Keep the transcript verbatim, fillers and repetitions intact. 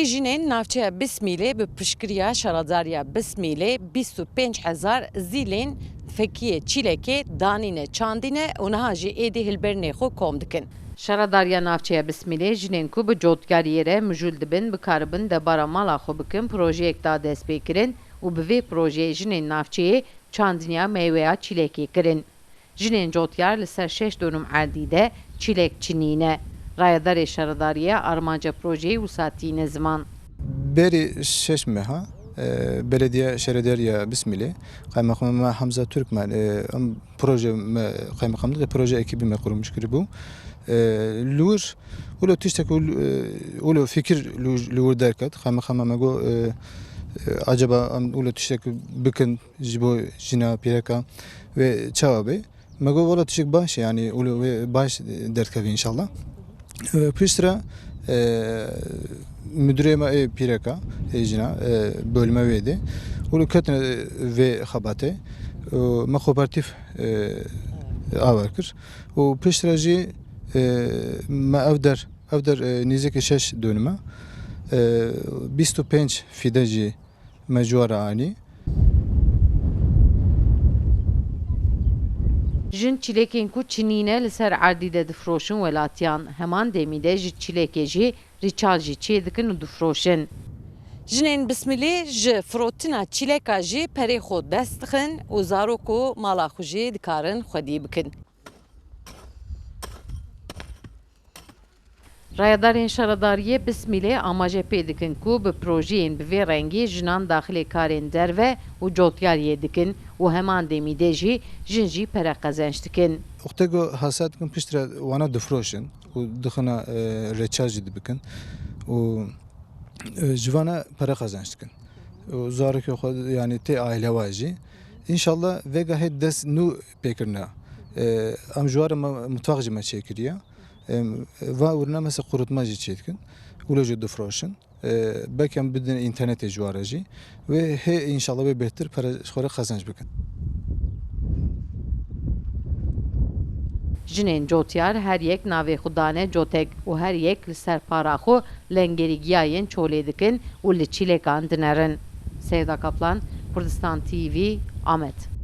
Jinên navçeya Bismîlê bi piştgiriya Şaredariya Bismîlê bîst û pênc hezar zîlên fekiyê çîlekê danîne, çandîne û niha jî êdî hilberînê xwe kom dikin. Şaredariya navçeya Bismîlê jinên ku bi cotyariyê re mijûl dibin, bikaribin debara mala xwe bikin, projeyek da destpêkirin û bi vê projeyê jinên navçeyê çandiniya meyweya çîlekê kirin. Jinên cotyar li ser şeş donum erdî de çîlek çinîne. Rayedarê şaredariyê armanca projeyê wisa tîne ziman. Berî şeş meha, e, belediye şaredariya Bismîlê, Kaymakam me Hamza Türkmen, e, em proje me, kaymakamlığê proje ekîbî me kurulmuş kiribû. E, li wir, wilo tiştek, e, wilo fikir li wir, li wir derket. Kaymakam me got, e, e, acaba em wilo tiştek bikin ji bo jina pîreka wê çawa bê? Me got, "Wela tiştek baş e, yani, wilo wê baş derdkevî inşallah." E, piştre, e, müdürê me ê pîreka, ê jina, e, bölüme wê de. Wilo ketine vê xebatê. E, me kooperatif, e, awer kir. Û piştre jî, e, me ev der, ev der, e, nêzîkî şeş dönüme, e, bîst û pênc fîde jî me ji we re anî. Jin çîlekên ku çinîne li ser erdî de difiroşin welatiyan. Heman demî de ji çîlekê jî rîçal jî çêdikin û difiroşin. Jinên Bismilê ji firotina çîleka jî perê xwe dest dixin û zarok û mala xwe jî dikarin xwedî bikin. Rayedarên Şaredariyê Bismîlê amaje pê dikin ku bi projeyên bi vê rengî jinan daxilê karên derve û cotyariyê dikin û heman demî de jî jin jî pere qezenç dikin. Wextê ku hasat dikin piştre wana difiroşin û dixine, e, rêçal jî dibikin û, e, ji vana pere qezenç dikin. Û zarokê xwe, yani tê aile wa jî. Înşallah vêga hê dest nû pê kirine. E, em ji wa re me, mutfax jî me çêkiriye. Em, va ûrina mesela qurutma jî çêdikin. Wilo jî difiroşin. E, belkî em bidin înternetê ji wa re jî. Wê hê înşallah wê bêhtir pere ji xwe re qezenc bikin. Jinên cotyar her yek navê xwe dane cotek û her yek li ser para xwe lengerî giyayên çolê dikin û li çîlekan dinerin. Seyda Kaplan, Kurdistan T V, Amed.